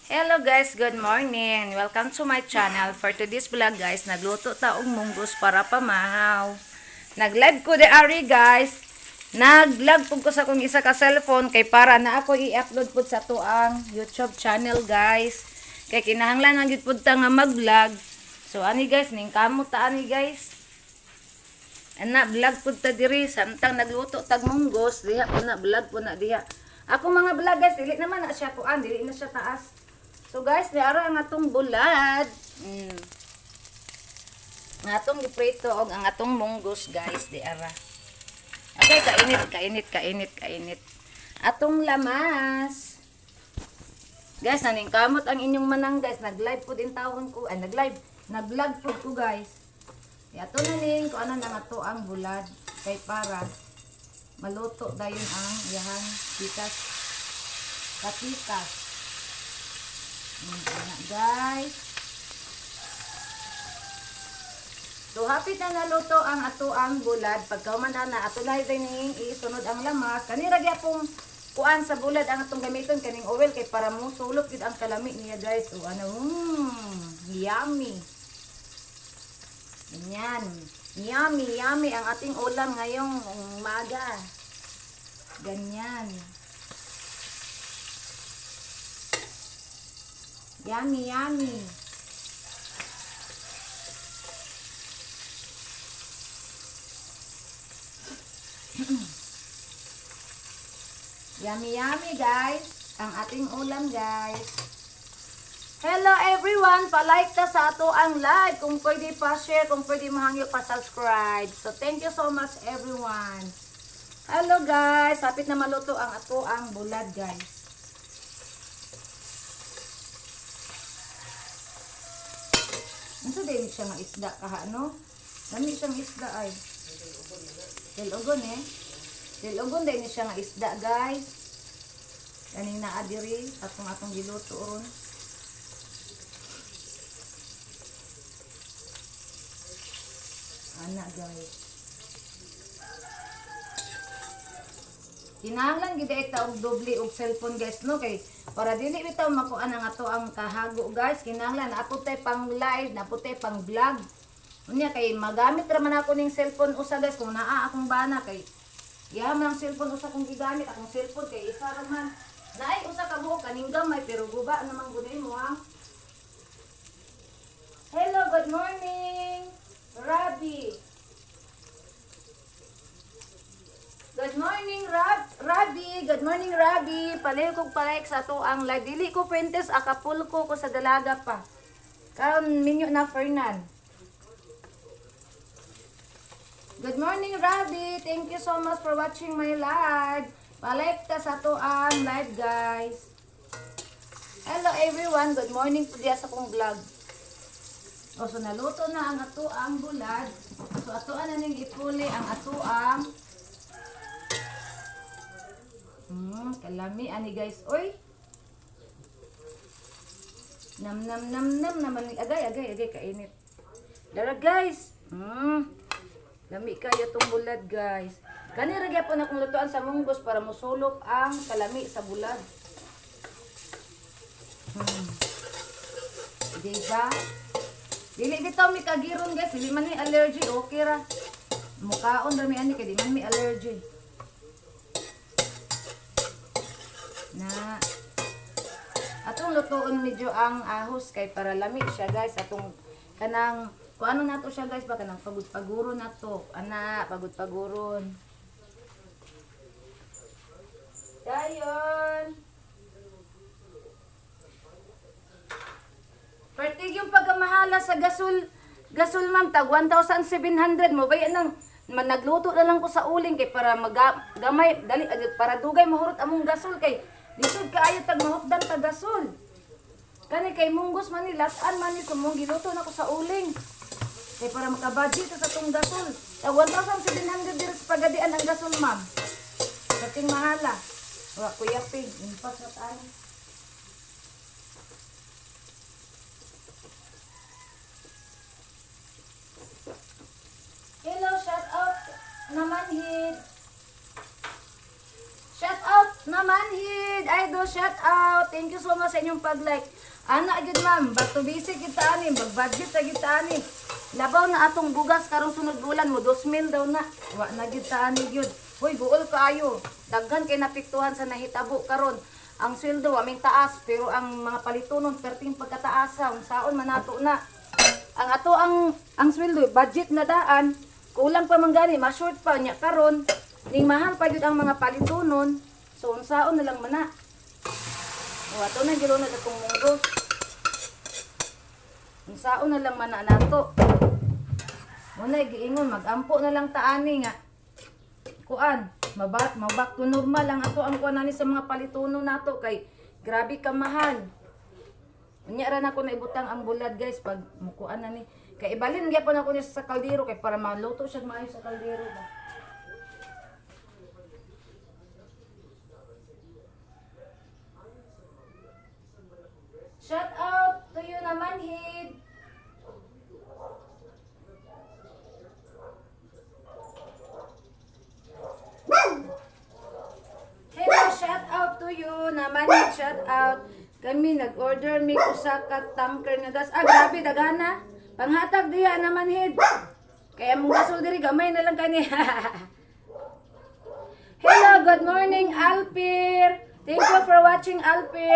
Hello guys, good morning. Welcome to my channel. For today's vlog guys, nagluto ta og munggos para pamahaw. Nag-live ko de ari guys. Nag-vlog pud ko sa akong isa ka cellphone kay para na ako i-upload pud sa tuang YouTube channel guys. Kay kinahanglan man gyud pud ta nga mag-vlog. So ani guys, ning kamot ta ani guys. Ana vlog pud ta diri samtang nagluto tag munggos diha po na vlog po na diha. Ako mga vlog guys, dili naman na siya kuan, dili na siya taas. So guys, niara ang atong bulad. Ang atong giprito og ang atong munggos guys, di ara. Okay, kainit, kainit, kainit, kainit. Atong lamas. Guys, naning kamot ang inyong manang guys. Nag-live po din tawon ko. Ay, nag-live. Nag-vlog po ko guys. Ato na ning kung ano na nga to ang bulad. Kay para maluto dayon ang iyahang pitas. Kapitas. Ana, guys. So hapit na naluto ang ato ang bulad. Pagkauman ana ato na ning isunod ang lamas. Kanira gyapong kuan sa bulad ang atong gamiton kaning oil kay para mo sulop gid ang kalami niya guys. O ano, yummy. Ganyan. Yummy, yummy ang ating ulam ngayong umaga. Ganyan. Yummy, yummy. Yummy, yummy guys. Ang ating ulam guys. Hello everyone! Pa-like ta sa ato ang live. Kung pwede pa share, kung pwede mahangyo pa subscribe. So thank you so much everyone. Hello guys! Hapit na maluto ang ato ang bulad guys. Unsa din siya nga isda kaha no? Dami siyang isda ay. Tilugon eh. Tilugon din siya nga isda guys. Kaning naa diri atong atong giluto ron. Ana guys. Kinahanglan gid ay ta og doble og cellphone guys no kay para dili bitaw makuan ang ato ang kahago guys. Kinahanglan ato tay pang live, napo tay pang vlog. Unya kay magamit ra man ako ning cellphone usa guys kung naa akong bana kay iya man ang cellphone usa kong gigamit akong cellphone kay isa ra man. Naay usa ka buok kaning gamay pero guba naman gud mo ha. Hello, good morning. Rabi. Good morning, Rabi. Good morning, Rabi. Palayo kog palike sa ato ang live. Dili ko Fuentes, Acapulco ko sa dalaga pa. Karon minyo na Fernan. Good morning, Rabi. Thank you so much for watching my live. Palike ta sa ato ang live, guys. Hello everyone. Good morning po diya sa kong vlog. O, so naluto na ang ato ang bulad. So ato na ning ipuli ang ato ang kalami ani guys. Oy. Nam nam nam nam naman agay agay agay kainit. Dara guys. Lami kayo tong bulad guys. Kani ra gyapon akong lutuan sa munggos para mosulop ang kalami sa bulad. Diba? Dili bitaw mi kagiron guys, dili man mi allergy, okay ra. Mukaon ra mi ani kay di man mi allergy. Na atong lutuon medyo ang ahos kay para lami siya guys atong kanang kung ano nato siya guys ba kanang pagud-paguro nato ana pagud-paguron. Dayon. Pertig yung pagkamahala sa gasol, gasol ma'am, tag 1,700 mo. Bayan nang, nagluto na lang ko sa uling kay para gamay, dali, para dugay mahurot among gasol kay lisod kaayo tag mahupdan tag gasol. Kani kay munggos man ni latan man ni sumong giluto na ko sa uling. Kay para makabudget sa tong gasol. Tag 1,700 diri sa pagadian ang gasol ma'am. Kating mahala. Wa kuya pig, impas na tayo. Hello, shout out naman hit. Shout out naman hit. Idol Shout out. Thank you so much sa inyong pag-like. Ana gyud, ma'am, back to basic kita ani, mag-budget ta gyud ta ani. Labaw na atong bugas karong sunod bulan mo 2,000 daw na. Wa na gyud ta ani gyud. Hoy, guol kaayo. Daghan kay napiktuhan sa nahitabo karon. Ang sweldo aming taas pero ang mga palitonon perting pagkataasa, unsaon man nato na. Ang ato ang sweldo budget na daan, kulang pa man gani, ma-short pa nya karon. Ning mahal pa gyud ang mga palitonon. So unsaon na lang man na. O ato na gilunod atong munggos. Unsaon na lang man na nato. Muna giingon magampo na lang taani nga. Kuan, mabak to normal ang ato ang kuan ani sa mga palitono nato kay grabe ka mahal. Unya ra nako na ibutang ang bulad, guys, pag mukuan na ni. Kay ibalin gyapon ako ni sa kaldero kay para maluto siya maayo sa kaldero ba. Shout out to you naman, Hid. Hello, shout out to you naman, Hid. Shout out. Kami nag-order mi usa ka tanker nga gas. Ah, grabe dagana. Panghatag diha naman, Hid. Kaya mong gasol diri gamay na lang kani. Hello, good morning, Alpir. Thank you for watching, Alpir.